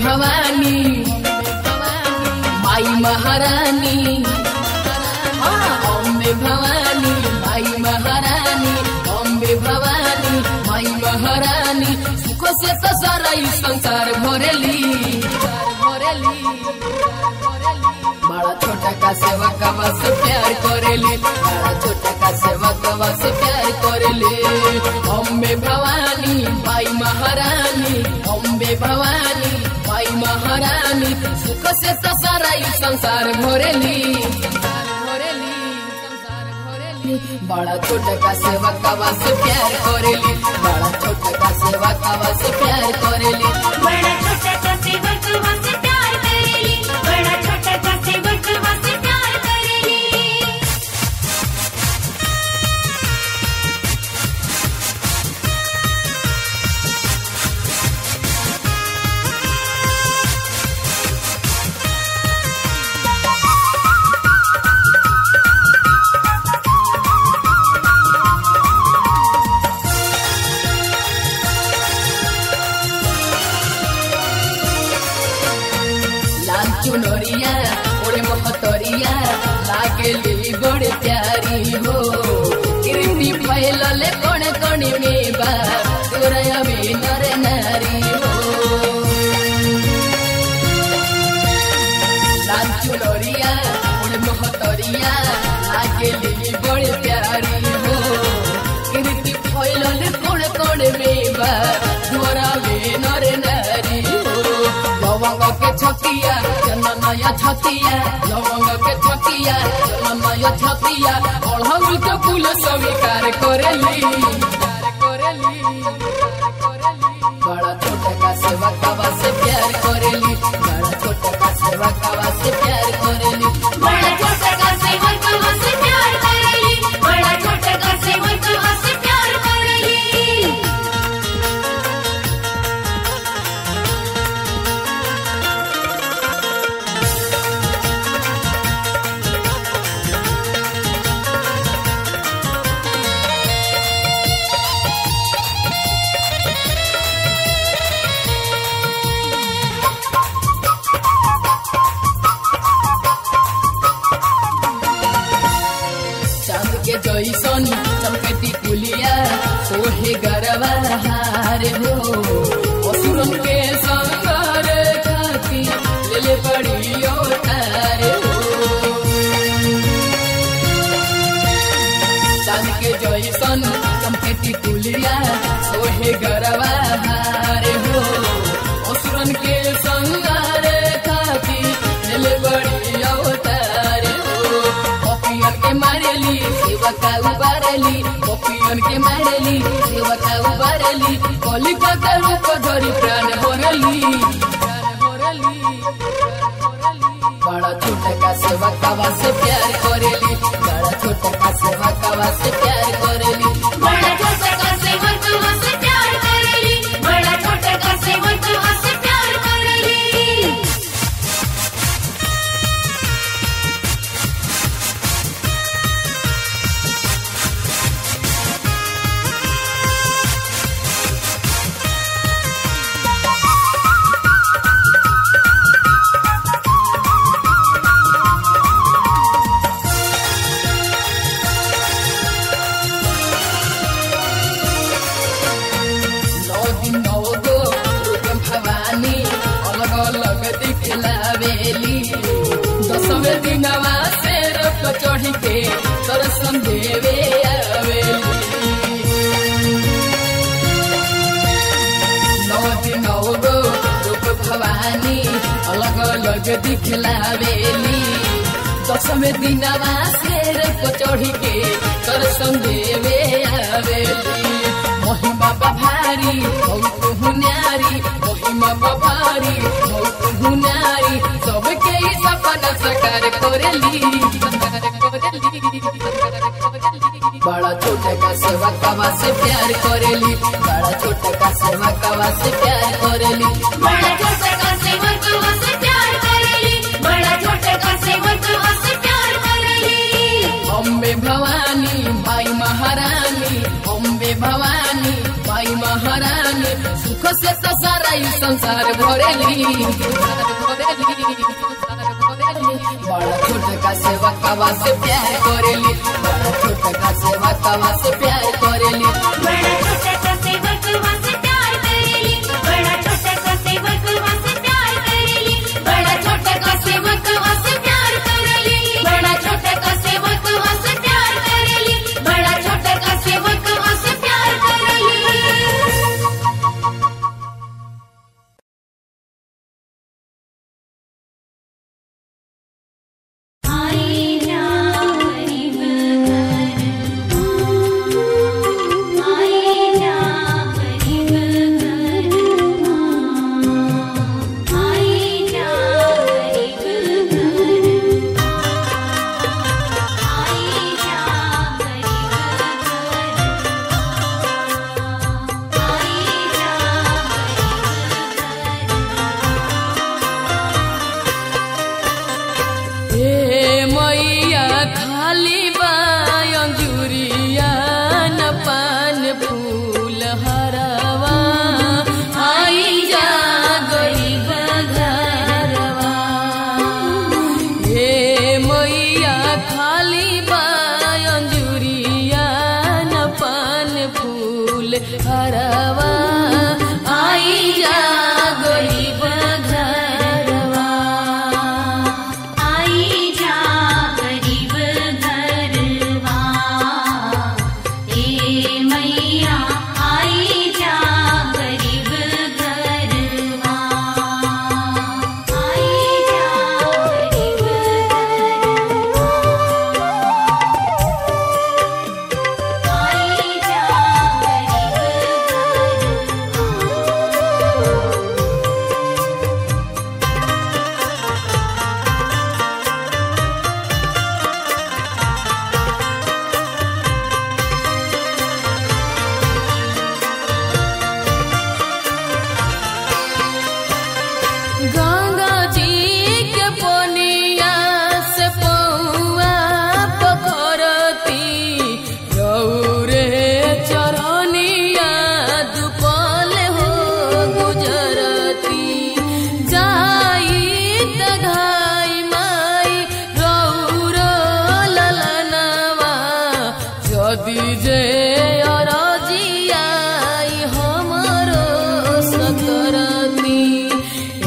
भवानी माई महारानी, अम्बे भवानी माई महारानी, अम्बे भवानी माई महारानी। सुख से तो सारा ई संसार भरेली। बड़ा छोटा का सेवा कवा से प्यार करेली, बड़ा छोटा का सेवा कवा से प्यार करेली। अम्बे भवानी माई महारानी, अम्बे भवानी माई महारानी। सुख से तो सारा ई संसार भरेली। बड़ा छोटा का सेवा कवा से प्यार करेली, बड़ा छोटा का सेवा कवा से प्यार करेली। बड़ा छोटा का सेवा कवा से प्यार करेली, बड़ा छोटा का सेवा कवा से प्यार करेली। चुनरिया ओड़े महतरिया लागेली बड़े प्यारी हो। कीर्ति फैलले कण कण में बा तोरा में नर नारी हो। लाल चुनरिया ओड़े महतरिया लागेली बड़े प्यारी हो। कीर्ति फैलले कण कण में बा तोरा में नर नारी हो। लवंग के छतिया जनमय छतिया, लवंग के छतिया जनमय छतिया। अड़हुल के फूल स्वीकार करेली। बड़ा छोटा का सेवा कवा से प्यार करेली, बड़ा छोटा का सेवा कवा से प्यार करेली। बड़ा छोटा का सेवा कवा से प्यार करेली, बड़ा छोटा का सेवा कवा से प्यार करेली। के जैसन चमकती पुलिया सोहे गरबा हार हो। असुरन के संगार खाती ले बड़ी अवतार हो। चांद के जैसन चमकती पुलिया सोहे गरबा हार हो। असुरन के संगार खाती ले बड़ी अवतार हो। पपियन के मारेली सेवा का उबारेली, पपियन के मारेली सेवा का उबारेली। कलिका के रूप धरी प्राण हरेली। बड़ा छोटा का सेवा कवा से प्यार करेली, बड़ा छोटा का सेवा कवा से प्यार करेली। बड़ा छोटा का सेवा कवा से प्यार करेली, बड़ा छोटा का सेवा कवा से प्यार करेली। अलग अलग दिखलावेली। दसवें दिनवा शेर पर चढ़ के दर्शन देवे आवेली। नौ दिन नौ गो रूप भवानी अलग अलग दिखलावेली। दसवें दिनवा शेर पर चढ़ के दर्शन देवे आवेली। महिमा बभारी बहुत हुनारी, महिमा बभारी बहुत हुनारी। सबके सपना साकार करेली। बड़ा छोटा का सेवा कवा से प्यार करेली, बड़ा छोटा का सेवा कवा से प्यार करेली। बड़ा छोटा का सेवा कवा से प्यार करेली, बड़ा छोटा का सेवा कवा से प्यार करेली। अम्बे भवानी माई महारानी, अम्बे भवानी माई महारानी। सुख से तो सारा ई संसार भरेली। बड़ा छोटका सेवा कवा से प्यार करेली, बड़ा छोटका सेवा कवा से प्यार करेली। बड़ा छोटका सेवकवा से प्यार करेली, बड़ा छोटका सेवकवा से प्यार करेली, बड़ा छोटका सेवकवा से प्यार करेली, बड़ा छोटका सेवकवा से प्यार करेली, बड़ा छोटका सेवकवा से प्यार करेली। आई जा गरीब घर, आई जा गरीब घर, आई जा गरीब घर, आई जा गरीब घर, आई जा गरीब घर। हे मैया खाली बा अंजुरिया न पान फूल हरवा, आई जा गरीब घरवा। हे मैया खाली बा अंजुरिया न पान फूल हरवा, आई जा गरीब घरवा। आई जा गरीब घरवा, ए मैया आई जा गरीब घरवा, आई जा गरीब घरवा, आई जा गरीब घरवा। गंगा जी के पनिया से पौआ पखरती, रौरे चरनिया दुपल हो गुजरती। जाई त घाई माई रौर ललनवा, जदि जे अरजियाई हमरो सकरती।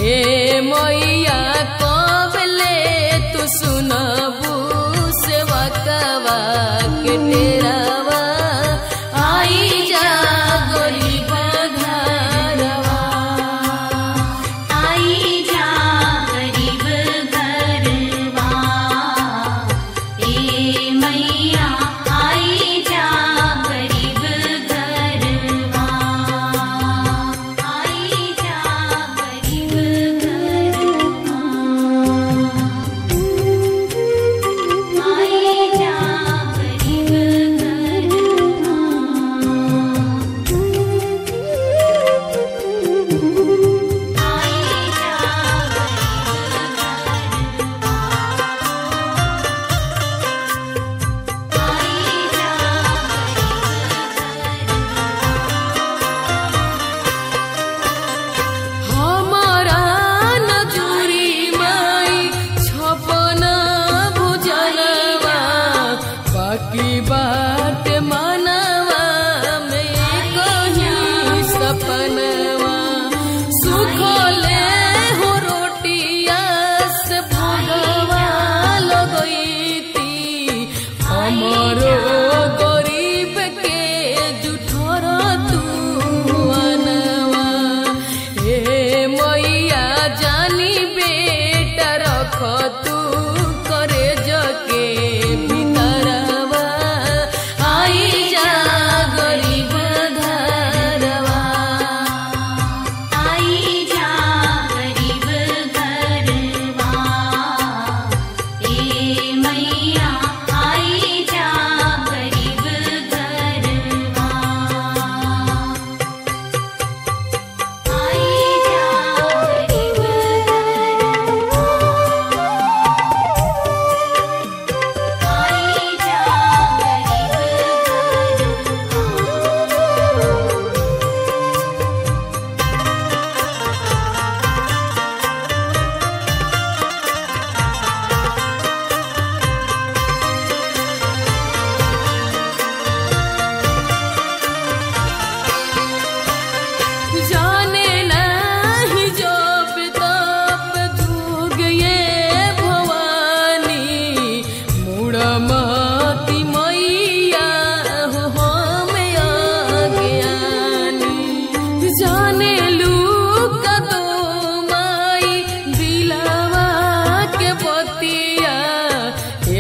हे मैया कबले तू सुनबू सेवकवा के टेरावा, आई जा गरीब घरवा। आई जा गरीब घरवा, ए मैया आई जा गरीब घरवा, आई जा गरीब घरवा, आई जा गरीब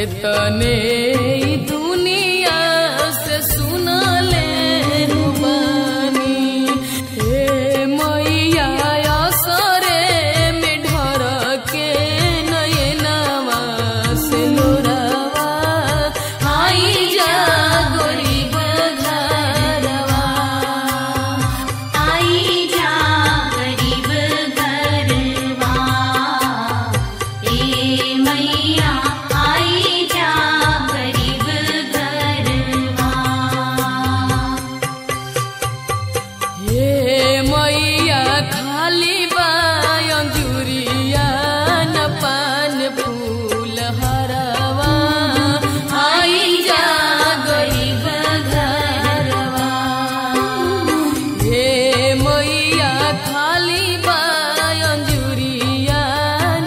जेतने दुनिया से सुन ले बानी। हे मैया असरे में ढर के नयनवा से लोरवा आई जा गरीब घरवा, आई जा गरीब घरवा, ए मैया आई जा गरीब घरवा। हे मैया खाली बा अंजुरिया न पान फूल हरवा, आई जा गरीब घरवा। हे मैया खाली बा अंजुरिया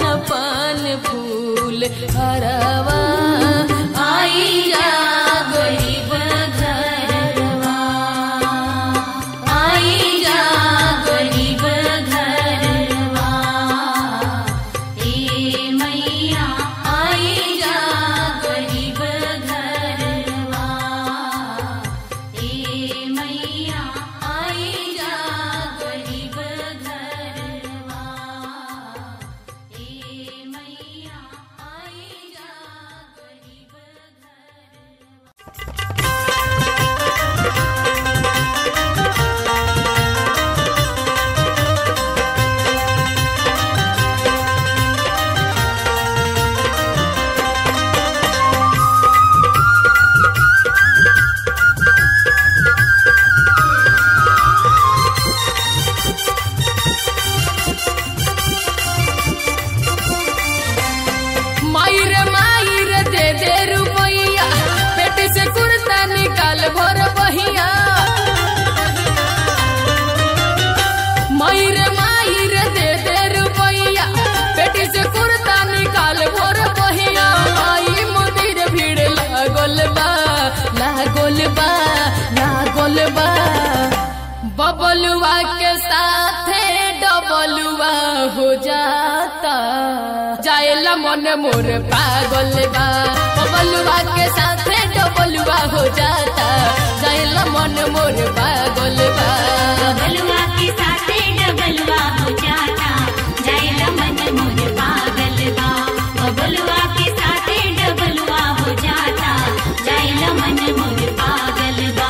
न पान फूल हरवा, आई जा गरीब घरवा, आई जा गरीब घरवा, ए मैया आई जा गरीब घरवा, ए मैया आई जा गरीब घरवा, ए मैया आई जा गरीब घरवा। माई रे दे दे रुपैया, पेट से कुर्ता निकाल भर बहिया। माई रे दे दे रुपैया, पेट से कुर्ता निकाल भर बहिया। माई मंदिर भीड़ लागल बा, लागल बा, लागल बा। बबलुआ के साथे डबलुआ हो जाता, जाएला मन मोर पागल बा। बबलुआ के साथे डबलुआ हो जाता, जाएला मन मोर पागल बा। बबलुआ के साथे डबलुआ हो जाता, जाएला मन मोर पागल बा। बबलुआ के साथे डबलुआ हो जाता, जाएला मन मोर पागल बा।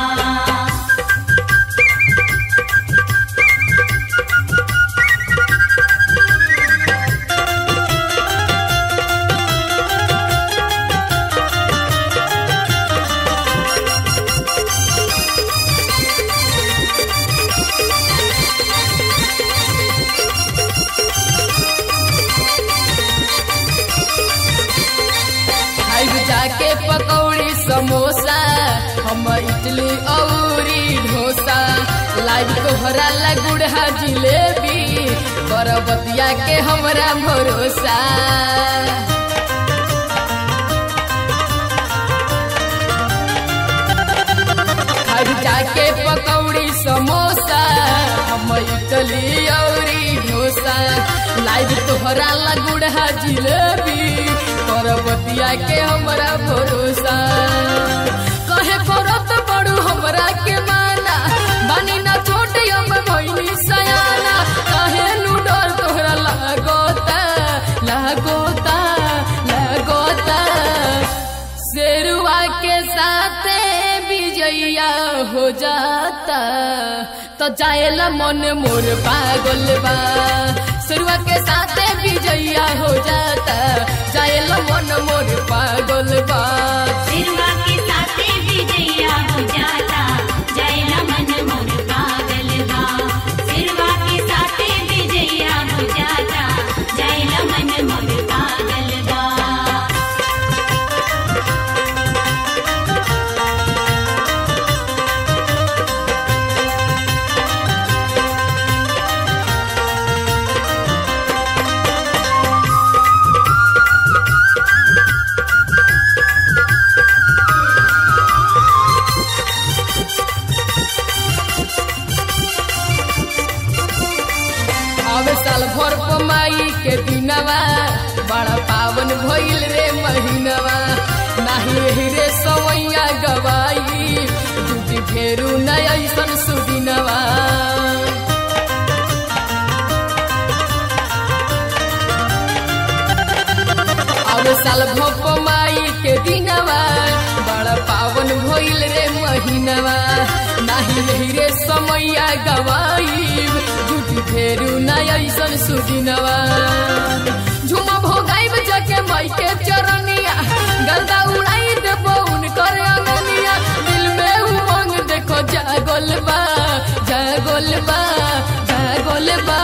खाइब जाके पकौड़ी समोसा, हम इडली औरी डोसा। लाइव तोहरा ला गुड़हा जिलेबी, करबतिया के हमरा भरोसा। खाइब जाके पकौड़ी समोसा, हम इडली औरी डोसा। लाइव तोहरा ला गुड़हा जिलेबी, करबतिया के हमरा भरोसा। कहे करत बड़ू हमरा के माना, बानी ना छोट हम भइनी सयाना। कहे नु डर तोहरा लागोता, लागोता, लागोता। शेरुआ के साथे विजया हो जाता, तो जाएला मन मोर पागल बा। शेरुआ के साथे विजया हो जाता, जाएला मन मोर पागल बा। सिरुआ के साथे विजया हो जाता, जाएला मन मोर पागल बा। सिरुआ के साथे विजया हो जाता, जाएला मन मोर पागल बा। आवे साल भर पमाई के दिनवा, बड़ा पावन भइल रे महीनवा। फेरू न ऐसन सुदिनवा। आवे साल भप माई के दिनवा, बड़ा पावन भइल रे महीनवा। नाही रही रे समैया गवाई, झूठी फेरू न ऐसन सुदिनवा। झुमा भोगाइब जाके माई के चरनिया, गलदा उड़ाई देबो उनकर अंगनिया। दिल में उमंग देखो जागल बा, जागल बा, जागल बा।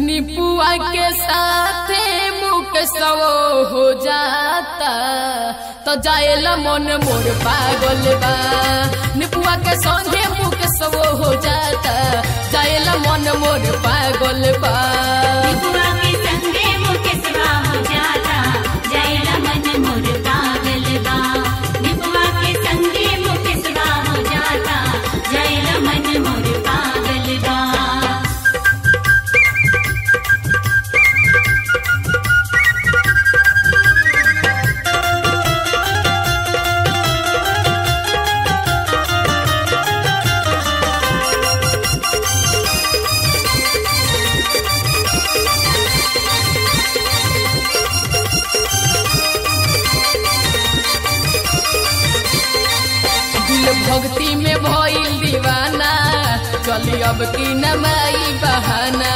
निपुआ के साथे मुकेशवो हो जाता, तो जाएला मन मोर पागल बा। निपुआ के संगे मुकेशवो हो जाता, जाएला मन मोर पागल बा। निपुआ के संगे मुकेशवा हो जाता, जाएला मन मोर पागल बा। निपुआ के संगे मुकेशवा हो जाता, जाएला मन मोर पागल बा। भक्ति में भइल दीवाना, चली अब की नमाई बहाना।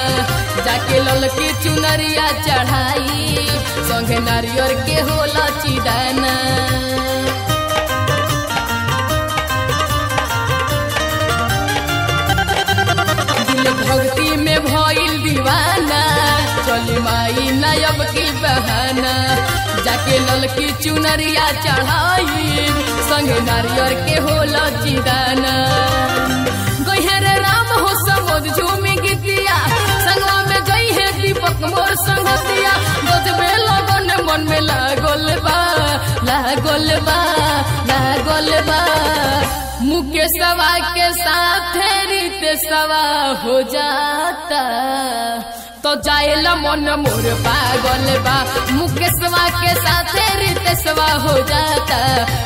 जाके ललकी चुनरिया चढ़ाई, संगे नारियर के होला चिदाना। दिल भक्ति में भइल दीवाना, चली माई नयब की बहाना। जाके ललकी चुनरिया चढ़ाई, संगे नारियर के होला चिदाना। गहिरे राम हो समोद झूमी गीतिया, संगवा में गई है दीपक मोर संगतिया। गजबे लगन मन में लागल बा, लागल बा, लागल बा। मुकेशवा के साथे रितेशवा हो जाता, तो जाएला मन मोर पागल बा। मुकेशवा के साथे रितेशवा हो जाता,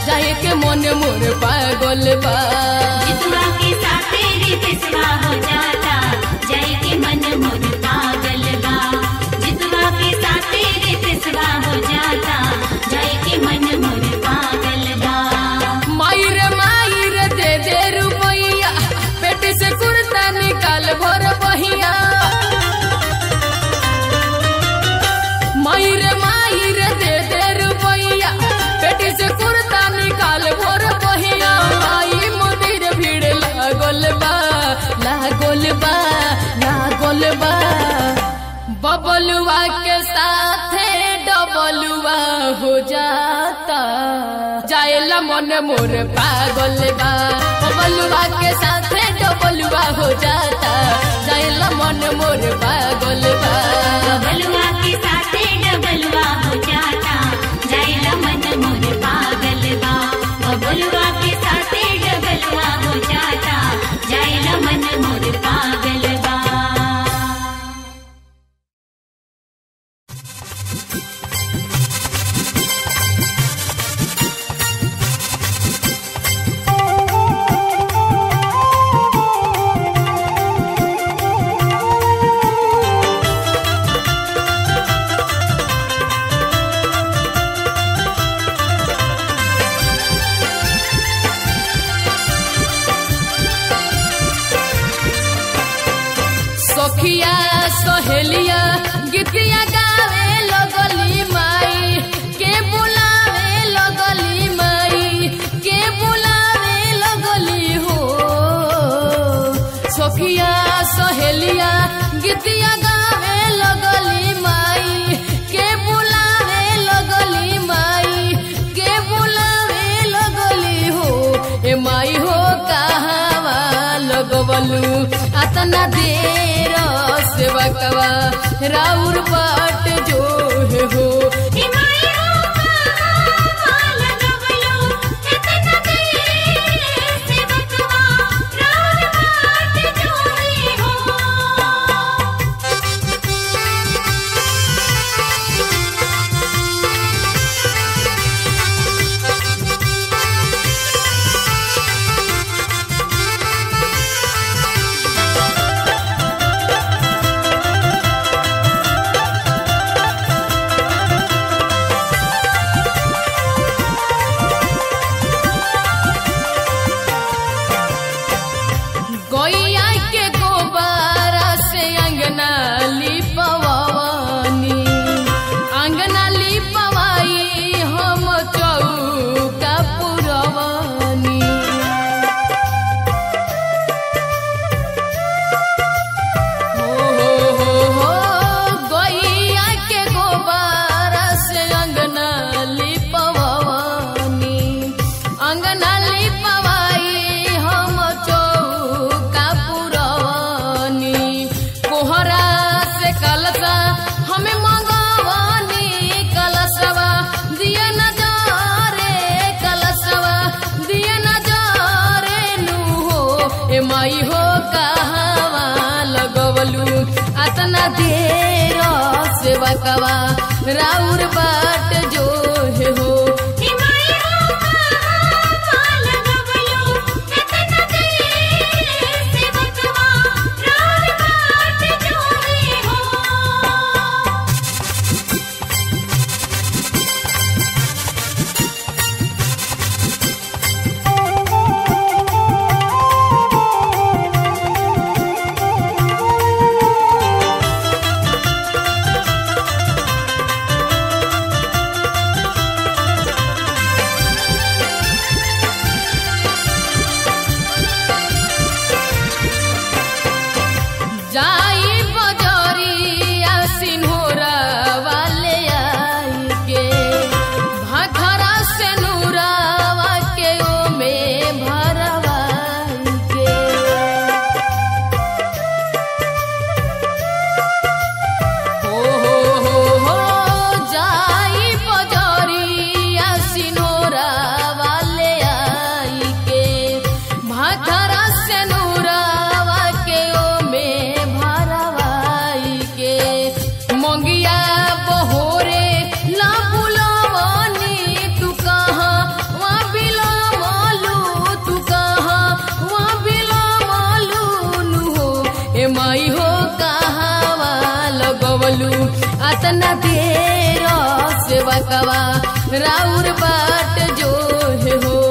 जाए के मन मोर पागल बा। जितुआ के साथे रितेशवा हो जाता, जाए के मन मोर पागल बा। जितुआ के साथे रितेशवा हो जाता, जाए के मन मोर पागल बा। माई रे दे दे रुपैया, पेट से कुर्ता निकाल भर बहिया। माई रे दे दे रुपैया, पेटी से कुर्ता निकाल भोर बहिया। माई मंदिर भीड़ लागल बा, लागल बा, लागल बा। बबलुआ के साथे डबलुआ हो जाता, जाएला मन मोर पागल बा। बबलुआ के साथे डबलुआ हो जाता, जाएला मन मोर पागल बा। बबलुआ के साथे डबलुआ हो जाता, जाएला मन मोर पागल बा। बबलुआ के साथे डबलुआ हो जाता, जाएला मन मोर पागल बा। सखिया सहेलिया गीतिया गावे लगली माई के बुलावे लगली माई के बुलावे लगली हो। सखिया सहेलिया गीतिया गावे लगली माई के बुलावे लगली माई के बुलावे लगली हो। ए माई हो कहावा लगवलू अतना देर सेवकवा राउर बाट सेवकवा राउर बाट जो है हो। जाई बजरिया सिन्होरा वाले आई के भाखरा से नूरावा के ओमे भरवाई के। हो हो हो हो जाई बजरिया सिन्होरा वाले आई के भाखरा से नूरावा के ओमे मंगिया बहोरे ला बुलावनी तू कहाँ वहाँ बिलावलू तू कहाँ वहाँ बिलावलू नु हो ए माई हो कहाँ लगवलू अतना देर सेवकवा राउर बाट जो है हो।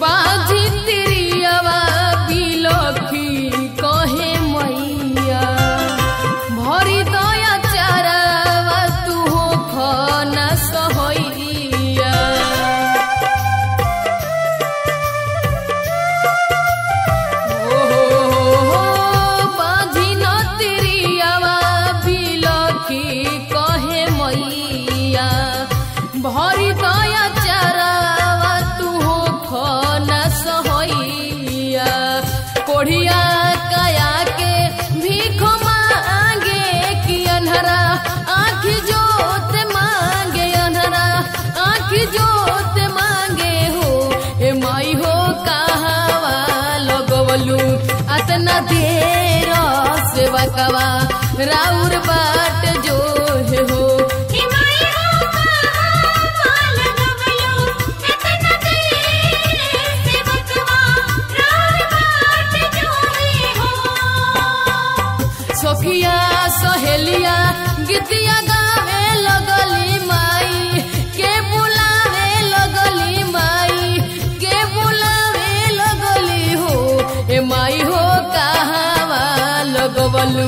बाजी तिरियावा बिलखी कहे मैया भरी दया चारावा तू हो खना सहैया। हो हो बाजी न तिरियावा बिलखी कहे मैया भरी दया चारावा तू हो खना सहैया। कोढ़िया काया के भीख मांगे कि अन्हरा आँख जोत मांगे अन्हरा आँख जोत मांगे हो ए माई हो कहावा लगवलू अतना देर सेवकवा राउर बाट जो है हो। सखिया सहेलिया गीतिया गावे लगली माई के बुलावे लगली माई के बुलावे लगली हो ए माई हो कहावा लगवलू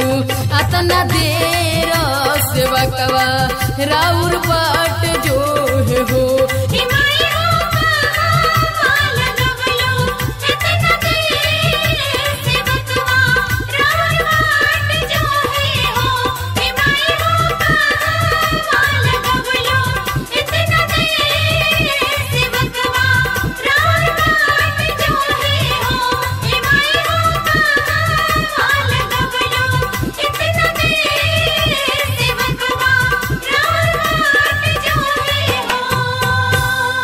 अतना देर सेवकवा राउर बाट जो है हो। Oh।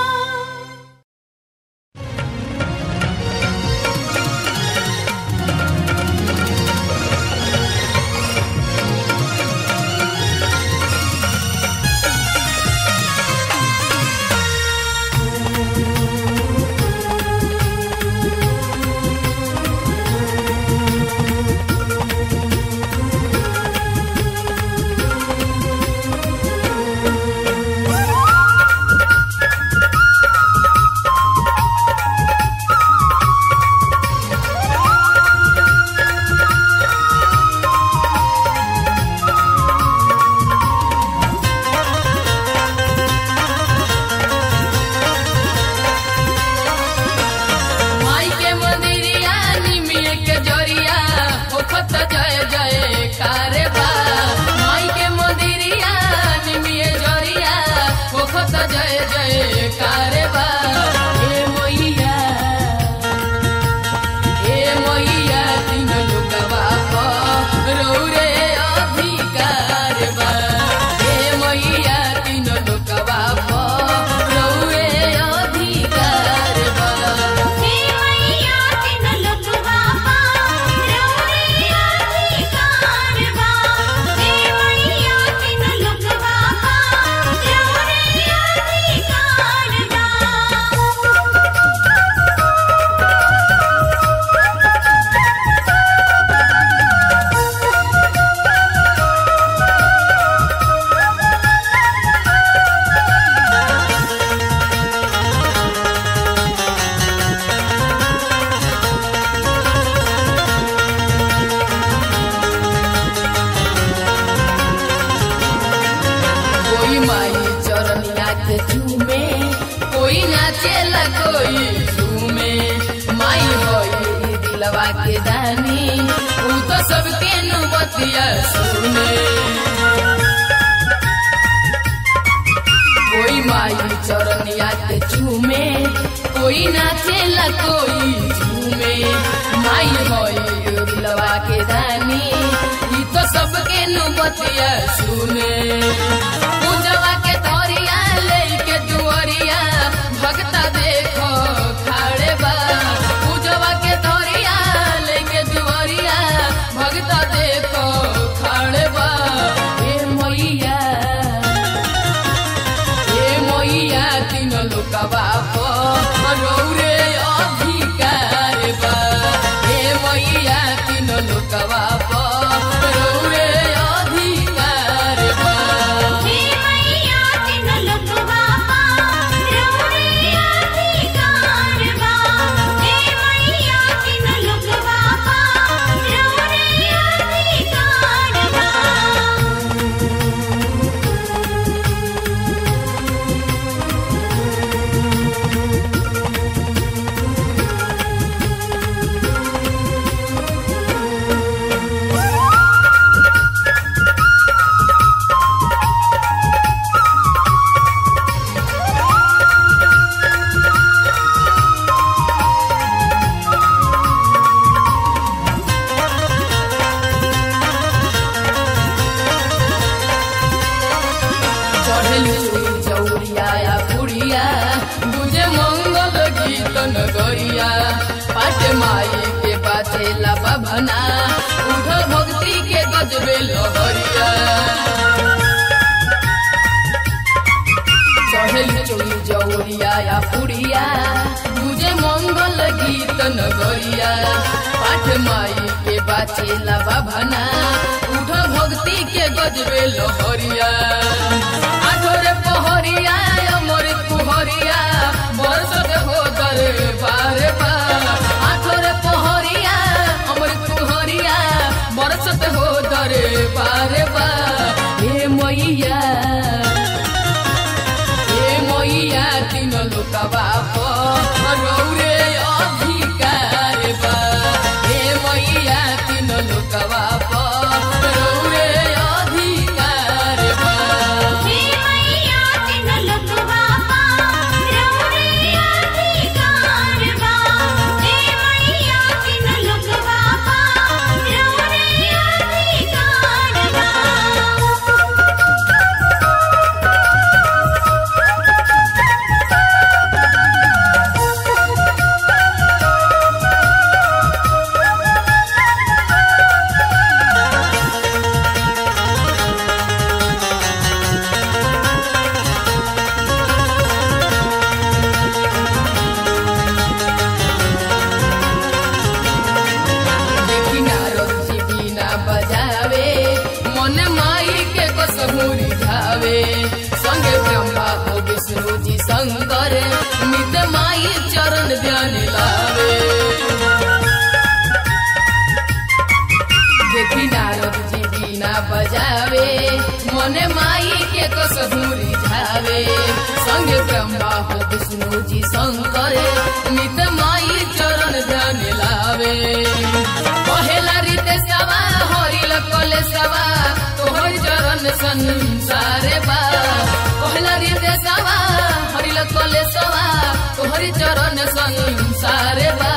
कोई झूमे। माई होई दिलवा के दानी ऊ तो सबके नुबतिया सुने। कोई माई चरनिया के चूमे कोई नाचेला कोई झूमे। माई होई दिलवा के दानी ई तो सबके नुबतिया सुने। पूजवा के तोरिया लेके दुआरिया भगता देखो खाड़े बा। पूजवा के तोरिया लेके दुआरिया भगता देखो खाड़े बा। हे मैया हे मैया तीन लोकवा पर रौरे अधिकार बा। हे मैया तीन लोकवा पर रौरे अधिकार बा। हे मैया तीन लोकवा पर रौरे अधिकार बा। हे मैया तीन लोकवा पर रौरे अधिकार बा। चौरिया या पुड़िया बुझे मंगल गीत नगरिया। पाट माई के बाचेला बभना उठल भक्ति के गजबे लहरिया। चढ़ल चौरिया या पुड़िया बुझे मंगल गीत नगरिया। पाठ माई के बाचेला बभना उठल भक्ति के गजबे लहरिया। आठोरे पहरिया अमर कुहरिया बरसत हो दरबार बा। आठोरे पहरिया अमर कुहरिया बरसत हो दरबार बा। हे मैया हे मैया तीन लोकवा पर रौरे अधिकार बा। हे मैया तीन लोकवा पर रौरे अधिकार बा। हे मैया तीन लोकवा पर रौरे अधिकार बा। हे मैया तीन लोकवा पर रौरे अधिकार बा। देखी नारद जी बीना बजावे मन माई के कसहु रिझावे। संगे ब्रह्मा हो विष्णु जी शंकर नित माई चरण ध्यान लावे। देखी नारद जी बीना बजावे मन माई के कसहु रिझावे। संगे ब्रह्मा हो विष्णु जी शंकर नित माई चरण ध्यान लावे। कहेला रितेशवा हरिल कलेशवा तोहर चरण संसार बा। कहेला रितेशवा हरिल कलेशवा तोहर चरण संसार बा।